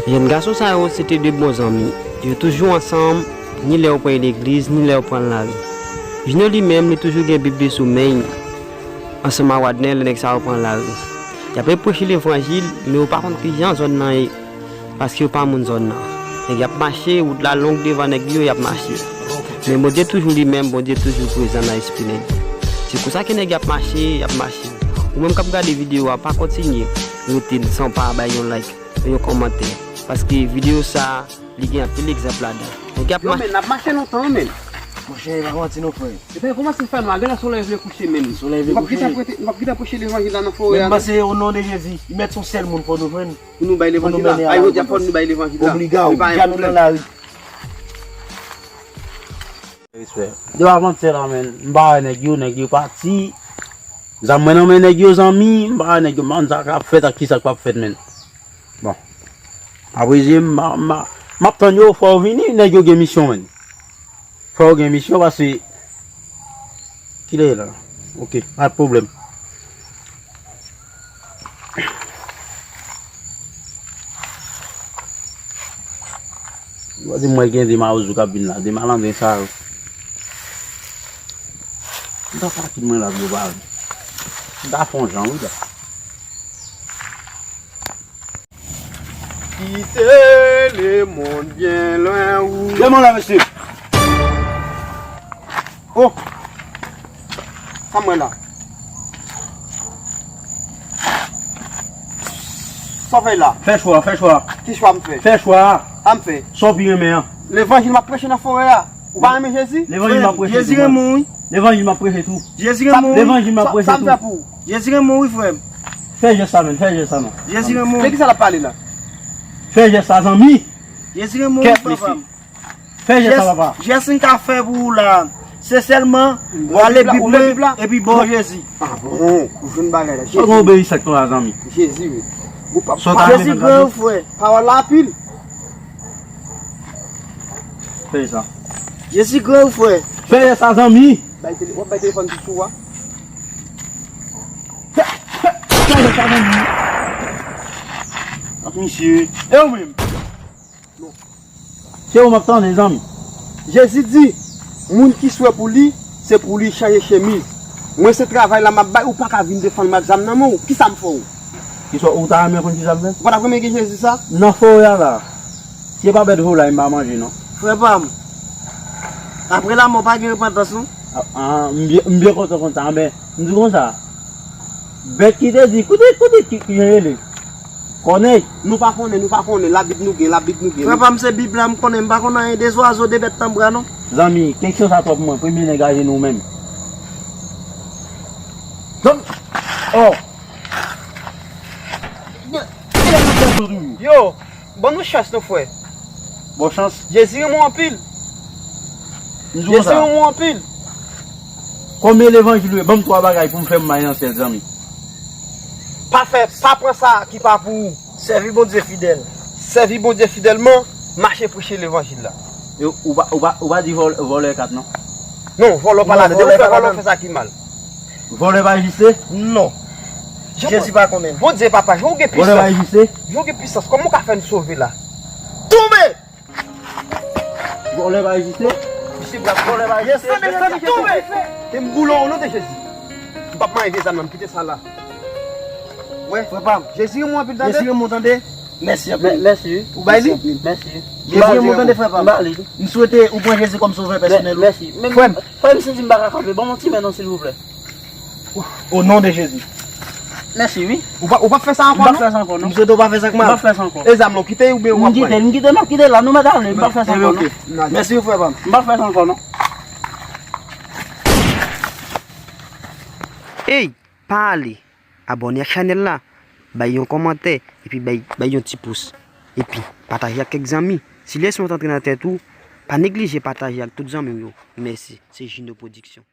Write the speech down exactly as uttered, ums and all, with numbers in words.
Jèn gason sa yo se te de bon zanmi. Yo toujou ansanm, ni lè yo pral legliz, ni lè yo pral lari. Jino li menm, li toujou gen Bib li sou men l, ansanm a Wadner lè nèg sa yo pran lari. Y ap preche levanjil, men yo pa konn kijan zòn nan ye, paske yo pa moun zòn nan. Nèg y ap mache, wout la long devan nèg yo, y ap mache. Men Bondye toujou li menm, Bondye toujou prezan nan espri nèg yo. Se konsa ke nèg y ap mache, y ap mache. Ou menm k ap gade videyo a, pa kontinye rete san pa bay yon like, yon kòmantè. Paske videyo sa, li gen anpil egzanp ladan. Nèg y ap Yo, mache. Men, n ap mache lontan, men. Monchè, e pa manti non, frè. Epi, kòman se fè nwa? Genlè solèy vle kouche, men. Solèy vle kouche. M ap gentan prete, m ap gentan preche levanjil la nan forè a. Men m panse, o non de Jezi, li mèt se yon sèl moun fò nou jwenn. Pou nou bay levanjil la. Ay, jodi a fò nou bay levanjil la. Obliga, obliga nou nan lari. Respè. Depi avantyè la, men, m pa wè nèg yo, nèg yo pati. Zam mwen nan men nèg yo, zanmi, m pa wè nèg yo, m pa konn sa k ap fèt ak kisa k p ap fèt, men. Bon. Apre je, m, m, m ap tann yo, fò yo vini, nèg yo gen misyon, men. Fò yo gen misyon, paske kilè la? Ok, pa de pwoblèm. Yo di mwen gen de mawozo k ap vin la, de malandren sa yo. M ta pati mwen la, yo pa vin. M ta fè yon jan, wi, la. Kite lemonn byen lwen ou. Demen la, mesye. Oh! Sa m wè la? Sa w fè la? Fè chwa, fè chwa. Ki chwa m fè? Fè chwa. Sa m fè? Sa w pi renmen an. Levanjil m ap preche nan forè a. Ou pa renmen Jezi? Levanjil m ap preche tou. Jezi renmen w, wi. Levanjil m ap preche tou. Jezi renmen w, wi. Levanjil m ap preche tou. Sa m fè pou ou? Jezi renmen w, wi, frè m. Fè jès sa, men. Fè jès sa, non. Jezi renmen w. Men ki sa l ap pale la? Fè jès sa, zanmi. Jezi renmen w, wi, papa m. Fè jès sa, papa. Jès m ka fè pou ou la, se sèlman w ale Bib mwen epi ba w Jezi. Ah bon, ou jwenn bagay la. Sa w gen obeyi sa k la, zanmi? Jezi, wi. Jezi gran, wi, frè. Pawòl la anpil. Fè sa. Jezi gran, wi, frè. Fè sa, zanmi. Bay tele-, w ap bay telefòn sou ou a. Fè, fè, fè sa, zanmi. Ak misye. E ou menm? Se ou m ap tande, zanmi. Jezi di, moun ki swè pou li, se pou li chanje chemiz. Mwen se travay la m ap bay, ou pa ka vin defann m ak zam nan men w. Kisa m fè w? Kisa ou ta renmen konn kisa m fè? Ou pa t ap renmen gen Jezi sa? Nan forè a la. Si e pa bèt volay m pa manje non. Frè pa m, apre lanmò pa gen repantans non. Ah, ah, m byen, m byen kontan konn sa, men m di konsa. Bèt ki te di, koute, koute, ki, ki jan rele? Kònèy. Nou pa konnen, nou pa konnen. Labib nou gen, labib nou gen. Frè pa m, se Bib la m konnen, m pa konn anyen de zwazo, de bèt nan bwa non. Zanmi, keksyon sa twòp mwen, premye nèg ajenou menm. Zanmi, oh. Yo, ban nou chans non frè. Bon chans. Jezi renmen w anpil. M di w konsa. Jezi renmen w anpil. Konbyen levanjil ou ye? Ban m twa bagay pou m fè m may nan syèl, zanmi. Pa fè, pa pran sa ki pa pou ou. Sèvi Bondye fidèl. Sèvi Bondye fidèlman, mache preche levanjil la. E ou pa, ou pa, ou pa di vòl-, vòlè kat non? Non, vòlò pa ladan. Depi w fè vòlò, w fè sa ki mal. Vòlè pa egziste? Non. Jezi pa konnen. Bondye papa, jan w gen pisans. Vòlè pa egziste? Jan w gen pisans, kòman w ka fè n sove la? Tonbe! Vòlè pa egziste? Misye brap vòlè pa egziste. Desann, desann, tonbe! Ke m boule w o non de Jezi. M p ap manyen vye zam nan, m kite sa la. Wè, frè pa m. Jezi renmen w anpil, tande? Jezi renmen w, tande? Mèsi anpil. Mè-, mèsi, wi. Ou bay li? Mèsi. Jezi renmen w, tande, frè pa m. M ba li. M swete ou pran Jezi kòm sovè pèsonèl ou. Mèsi. Frè m. Frè m, m santi m pa ka kanpe. Ban m yon ti men non, silvouplè. O non de Jezi. Mèsi, wi. Ou pa, ou p ap fè sa ankò, non? M p ap fè sa ankò, non. M swete w pa fè sa k mal. M p ap fè sa ankò, non. E zam lan, kite oubyen w ap pran? M kite, m kite, non, kite la, nou mèt ale, m p ap fè sa ankò, non. Mèsi, wi, frè pa m. M p ap fè sa ankò, non. Ey, pa ale. Abòne ak chanèl la, bay yon kòmantè, epi bay, bay yon ti pous. Epi, pataje ak kèk zanmi. Si lèson an t antre nan tèt ou, pa neglije pataje ak tout zanmi w yo. Mèsi. Se Jino Production.